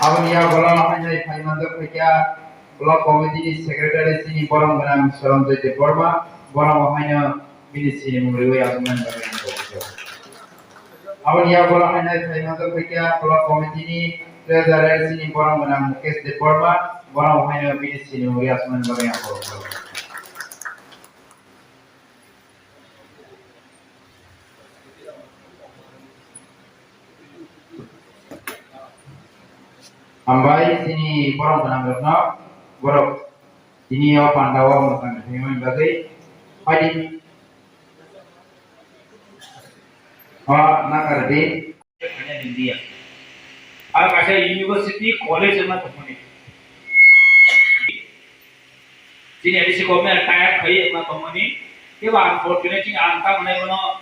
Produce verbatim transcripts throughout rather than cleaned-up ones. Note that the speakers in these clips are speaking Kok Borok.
Aboni yagulo haino phai manjak phaikha block committee ni secretary chini borom gwnang Soronjoy Debbarma, borom haino bini sinimung riwi aswknani bagwi ang kok. Aboni yagulo haino phai manjak phaikha block committee ni treasurer chini borom gwnang Mukesh Debbarma, borom haino bini sinimung riwi aswknani bagwi ang kok. Hambai chini borom gwnang rokno, borok tini o panda o mwthang ni phai mani bagwi. Phaidi. O nakar di. India. Aro kaisa university, college wngma tongmani. Chini A D C government tayar khai wngma tongmani. Kebo unfortunate chini ang tamo nai bono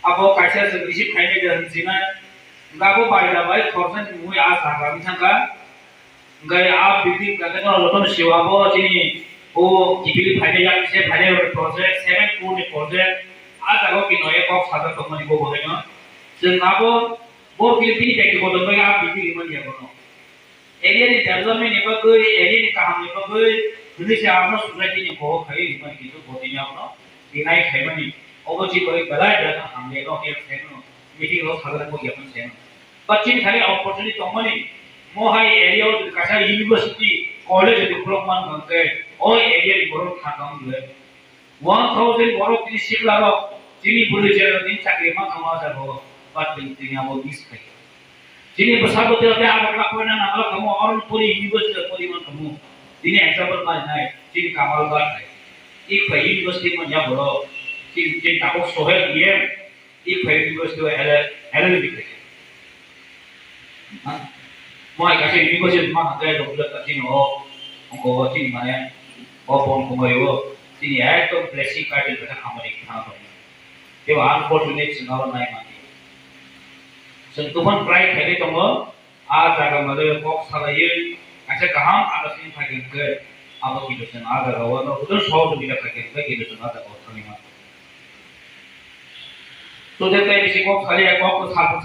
abo kaisa chwng receive khainai de hinwi sinai. Hwnkhe abo bai da bai khoroksa ni mui a jaga wngwi thangkha. Hwnkhe a building kaisa no jotono sio abo chini o kiphilwi phainai yak se phainai rokni project, seven crore ni project. A jaga o kino e kok sajak tongmani bo bo haino. Chwng abo bo kili bini bektigoto bai a building rimani ya bono. Area ni development ni bagwi, area ni kaham ni bagwi, hwnwi se abono society ni bohok khai rimani kintu bo tini abono deny khaimani. Obo chini bagwi belai belai no hamle no help khaimano, meeting rok sajak bo yaphan khaimano. But chini khali opportunity tongmani, mo hai area o kaisa university, college ni khulok man hwnkhe, o area ni borok thang tong le. One thousand borok tini sikla rok, chini bwrwi cherok tini chakri ma thangma jago, but tini, tini abo miss khai. Chini bwsa bwtwi tei Agartala poina nangla kamo, oro pori university pori man kamo. Tini example ma nai, chini Kamal Ghat hai. Ik phai university man ya boro, chini, chini tabuk Sohel E M, ik phai university o L L B khai. Ha? Mo hai kaisa university ma hangkai rok le ka chini o, ongko o chini mane, o pon kongoi o, chini ekdom blessing card ni kata hamari khana tong. Tebo unfortunate chwng abo nai mani. Chwng tubun try khailai tongo, a jaga mane kok salaiwi kaisa kaham understanding phai khe abo kintu chwng a jaga o no hudun sohojogita phai khe kintu chwng a jaga o thangwi mano. Student tei bisi kok salai kok ko sal